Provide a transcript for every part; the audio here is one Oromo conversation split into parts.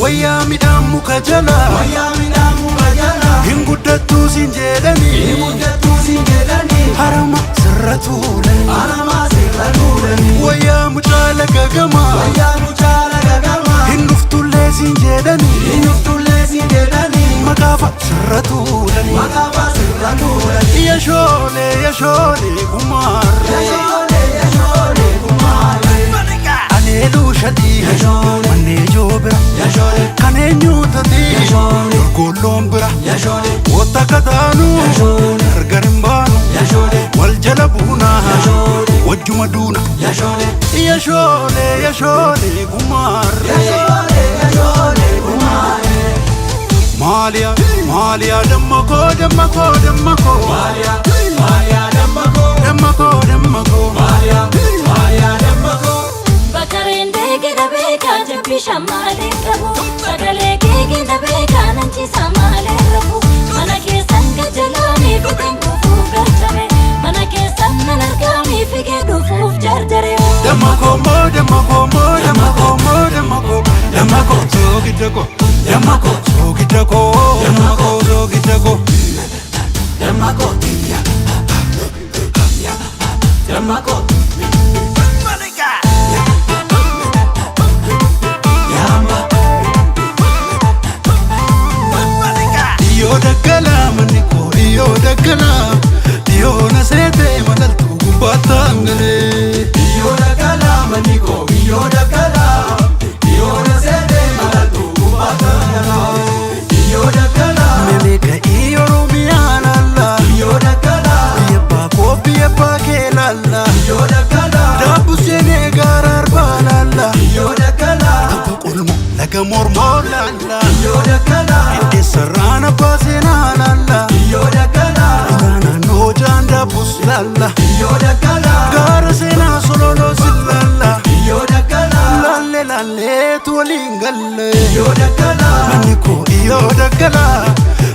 Wayyaa midhaan muka jala. Wayyaa midhaan muka jala. Hin guddattuu siin jedhani. Hin guddattuu siin jedhani. Harama sirra tuulani. Harama sirra tuulani. Wayyaa mucaa laga gamaa. Wayyaa mucaa laga gamaa. Hin dhuftullee siin jedhani. Hin dhuftullee siin jedhani. Maqaafa sirra tuulani. Maqaafa sirra tuulani. Yashoolee yashoolee gumaarree. Yashoolee yashoolee gumaarree. Aleeluu shadii. Yashoolee. Mannee joobira. Yashoolee. Kan eenyuutati. Yashoolee. Dorgolloon bira. Yashoolee. Wota kataanu. Yashoolee. Gargar hin baanu. Yashoolee. Wal jala buuna. Yashoolee. Wajjuma duuna. Yashoolee. Yashoolee yashoolee gumaarree. Yashoolee yashoolee gumaarree. Maaliyaa maaliyaa damma koo damma koo damma koo. Maaliyaa maaliyaa damma koo. Damma koo damma koo. Maaliyaa maaliyaa damma koo. Bakareen beekee beekaa jabbi malee qabu. Sagalee keekee beekaa nanchiisa malee rafu. Mana keessan gajalaanii fiteen kufuuf galchame. Mana keessan nan argamii figee dhufuuf jarjare. Damma koo moo damma koo moo damma koo moo damma koo. Damma koo soogidda koo. Damma koo. Soogidda koo. Damma koo soogidda koo. Damma koo. Damma koo. Yamba. Dhiyyoo daggalaa manni koo dhiyyoo daggalaa. Dhiyyoo na seetee malaltuu gubbaatti hangalee. Biyyoo daggalaa manni koo biyyoo daggalaa. Biyyoo na seetee malaltuu gubbaatti hangalee. Biyyoo daggalaa. Memeeka'ii Oromiyaa laallaa. Biyyoo daggalaa. Biyya abbaa koo biyya abbaa kee laallaa. Biyyoo daggalaa. Daabbus jeenee gaara arbaa laallaa. Biyyoo daggalaa. Abba qolmo laga mormoo laallaa. Biyyoo daggalaa. Hiddeessarraan abbaa seenaa laallaa. Biyyoo daggalaa. Ulaa naannoo jaan daabbus laallaa. Biyyoo daggalaa. Gaara seenaa sololoo si laallaa. Biyyoo daggalaa. Laallee laalleetu waliin galle. Biyyoo daggalaa. Manni koo dhiyyoo daggalaa.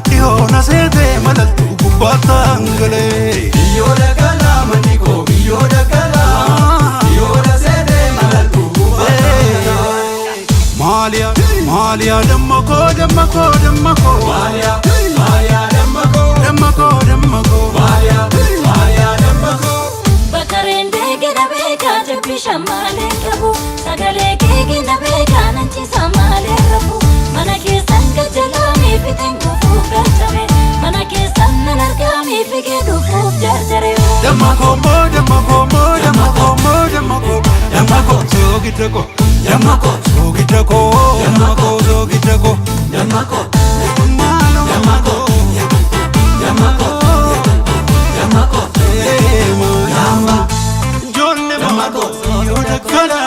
Dhiyoo na seetee malaltuu gubbaatti hangalee. Biyyoo daggalaa manni koo biyyoo daggalaa. Biyyoo na seetee malaltuu gubbaatti hangalee. Maaliyaa maaliyaa damma koo damma koo damma koo. Maaliyaa maaliyaa damma koo. Damma koo damma koo. Maaliyaa maaliyaa damma koo. Bakareen beekee beekaa jabbi malee qabu. Sagalee keekee beekaa nanchiisa malee rafu. Mana keessan gajalaanii fiteen kufuuf galchame. Mana keessan nan argamii figee dhufuuf jarjare. Damma koo moo damma koo moo damma koo moo damma koo. Damma koo soogidda koo. Damma koo. Soogidda koo. Damma koo soogidda koo. Damma koo. Maaloo Damma koo. Damma koo. Damma koo. Yamba. Yamba. Ijoollee Damma koo. Yoo daggalaa.